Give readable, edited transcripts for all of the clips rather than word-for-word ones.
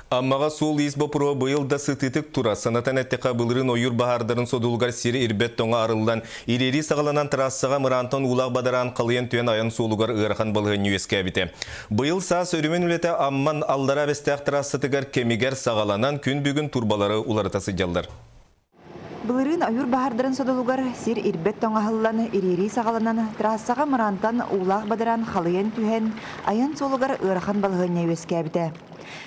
Аммаҕа суол-иис боппуруоһа быйыл да сытыытык турар. Санатан эттэххэ, былырыын ойуур баһаардарын содулугар сир ирбэт тоҥо арыллан, ириэрии саҕаланан трассаҕа мыраантан уулаах бадараан халыйан түһэн айан суолугар ыарахан балаһыанньа үөскээбитэ. Быйыл саас өрөмүөн үлэтэ Амман Аллараа Бэстээх трассатыгар кэмигэр саҕаланан, күн бүгүн турбалары уларыта сылдьаллар. Былырыын ойуур баһаардарын содулугар сир ирбэт тоҥ аһыллан, ириэрии саҕаланан, трассаҕа мыраантан уулаах бадараан халыйан түһэн, айан суолугар ыарахан балаһыанньа үөскээбитэ.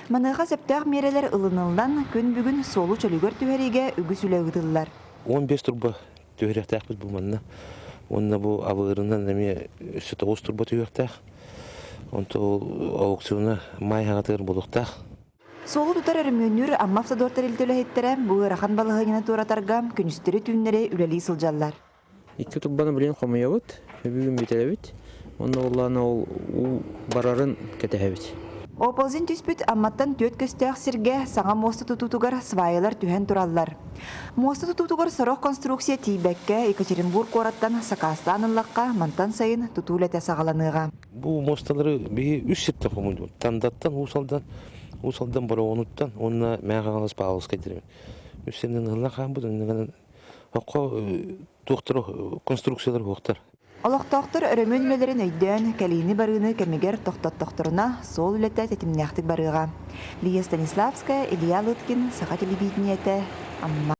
Маныаха сөптөөх миэрэлэр ылыныллан, күн бүгүн суолу чөлүгэр түһэриигэ үгүс үлэ ыытыллар. 15 турба түһэриэхтээхпит бу манна. Уонна бу абыырынан эмиэ өссө 9 турба түһүөхтээх. Онто ол аукциона маай хаҕатыгар буолуохтаах. Суолу тутар өрөмүөннүүр Амма Автодор тэрилтэ үлэһиттэрэ бу ыарахан балаһыанньаны туоратарга күнүстэри-түүннэри үлэлии сылдьаллар. Икки турбаны билигин хомуйабыт, бүгүн бүтэрэбит. Онно буоллаҕына ол уу барарын кэтэһэбит. Оползень түспүт Амматтан түөрт көстөөх сиргэ саҥа муоста тутуутугар сваялар түһэн тураллар. Муоста тутуутугар сорох конструкция тиийбэккэ Екатеринбург куораттан сакаастаан ыллахха, мантан сайын тутуу үлэтэ саҕаланыаҕа. Бу муосталары биһи үс сиртэн хомуйдубут. Тандаттан, Уус Алдан, Уус Алдан Бороҕонуттан уонна Мэҥэ Хаҥалас Павловскай дириҥ. Үс сиринэн ыһыллан хааммыт, оннугунан хоххо туохтар конструкциялар уохтар. Олохтоохтор өрөмүөн үлэлэрин өйдөөн, кэлиини-барыыны кэмигэр тохтоттохторуна, суол үлэтэ тэтимнээхтик барыаҕа. Лия Станиславская, Илья Лыткин, Саха телевидениетэ, Амма.